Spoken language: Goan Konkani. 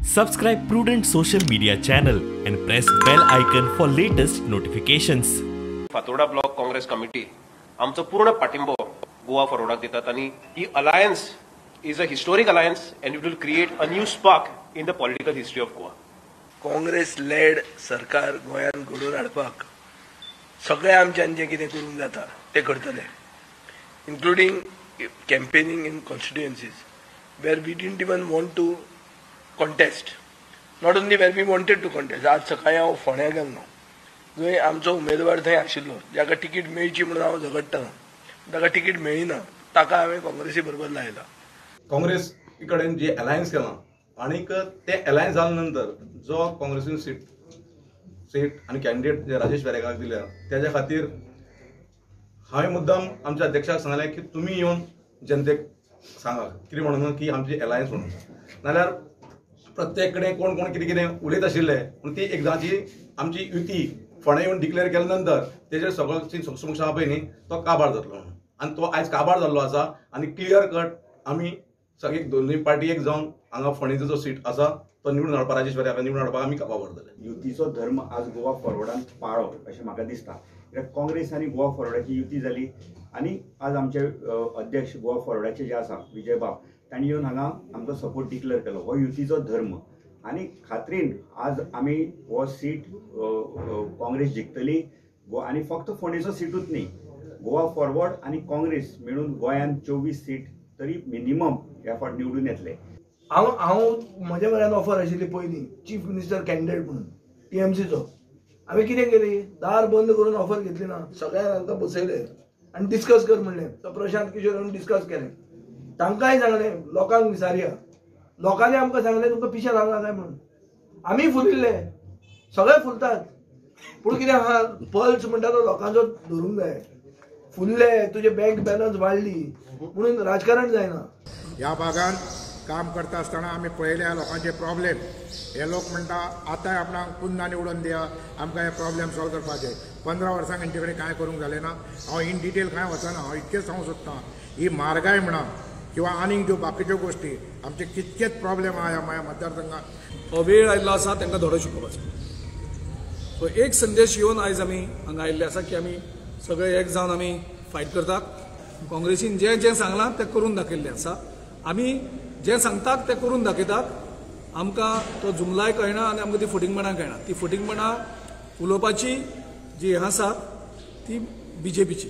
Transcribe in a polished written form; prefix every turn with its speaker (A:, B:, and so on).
A: Subscribe Prudent Social Media channel and press bell icon for latest notifications.
B: Fatorda block Congress committee आमचो पूर्ण पाठिंबो गोवा फॉरवर्डाक दितात आनी ही alliance is a historic alliance and it will create a new spark in the political history of Goa.
C: Congress led सरकार गोंयांत घडोवन हाडपाक सगळें आमच्यान जें कितें करूंक जाता तें करतले, including campaigning in constituencies where we didn't even want to contest, not only where we wanted to contest. आज सकाळी हांव फोंड्या गेल्लो, जंय आमचो उमेदवार थंय आशिल्लो, जाका तिकीट मेळची म्हणून हांव झगडटा, ताका तिकीट मेळना, ताका हांवें काँग्रेसी बरोबर लायला.
D: काँग्रेस कडेन जे अलायन्स केलां आनीक ते अलायन्स जाल्या नंतर जो काँग्रेसीन सीट आनी कॅन्डिडेट जे राजेश वेरेंकाराक दिल्या तेज्या खातीर हांवें मुद्दाम आमच्या अध्यक्षाक सांगलें की तुमी येवन जनतेक सांगा कितें म्हणून की आमची अलायन्स म्हणून, नाल्यार प्रत्येक कडेन कोण कोण कितें कितें उलयत आशिल्ले. पूण ती एकदांची आमची युती फोंड्या येवन डिक्लेअर केल्या नंतर तेजेर सगळो समक्ष आहा पळय न्ही तो काबार जातलो म्हणून, आनी तो आयज काबार जाल्लो आसा. आनी क्लियर कट आमी सगळे दोनूय पार्टी एक जावन हांगा फोंडेचो जो सीट आसा तो निवडून हाडपाक, राजेश वेरेंकार निवडून हाडपाक आमी वावरतले.
E: युतीचो धर्म आज गोवा फॉरवर्डान पाळो अशें म्हाका दिसता. कित्याक काँग्रेस आनी गोवा फॉरवर्डाची युती जाली आनी आज आमचे अध्यक्ष गोवा फॉरवर्डाचे जे आसा विजय बाब, तांणी येवन हांगा आमकां सपोर्ट डिक्लेअर केलो. हो युतीचो धर्म आनी खात्रीन आज आमी हो सीट काँग्रेस जिखतली. आनी फक्त फोंडेचो सिटूच न्ही, गोवा फॉरवर्ड आनी काँग्रेस मेळून गोंयान 24 सीट तरी मिनिमम ह्या फावट निवडून येतले.
C: हांव हांव म्हज्या म्हऱ्यान ऑफर आशिल्ली पयलीं चीफ मिनिस्टर कॅन्डिडेट म्हणून टीएमसीचो. हांवें कितें केली, दार बंद करून ऑफर घेतली ना, सगळ्यांक तांकां बसयले आनी डिस्कस कर म्हणलें. तो प्रशांत किशोर येवन डिस्कस केलें, तांकांय सांगलें लोकांक विचारया. लोकांनी आमकां सांगलें तुमकां पिशें लागलां काय म्हणून. आमी फुलिल्ले, सगळे फुलतात, पूण कितें आहा पल्स म्हणटा तो लोकांचो धरूंक जाय. फुल्ले तुजे बँक बॅलन्स वाडली म्हणून राजकारण जायना.
F: ह्या भागान काम करता आसतना आमी पळयल्या लोकांचे प्रॉब्लेम. हे लोक म्हणटा आतांय आपणाक पुन्हा निवडून दिया, आमकां हे प्रॉब्लेम सॉल्व करपाचे. 15 वर्सां हेंचे कडेन कांय करूंक जालें ना. हांव इन डिटेल कांय वचना, हांव इतकेंच सांगूंक सोदतां, ही म्हारगाय म्हणा किंवा आनीक ज्यो बाकीच्यो गोश्टी आमचे कितकेच प्रॉब्लेम आहा ह्या मतदारसंघात.
G: हो वेळ आयिल्लो आसा तांकां धडो शिकोवपाचो. सो एक संदेश येवन आयज आमी हांगा आयिल्ले आसा की आमी सगळे एक जावन आमी फायट करतात. काँग्रेसीन जें जें सांगलां तें करून दाखयल्लें आसा, आमी जें सांगतात तें करून दाखयतात. आमकां तो जुमलाय कळना आनी आमकां ती फटींगपणां कळना. ती फटींगपणां उलोवपाची जी हें आसा ती बीजेपीची.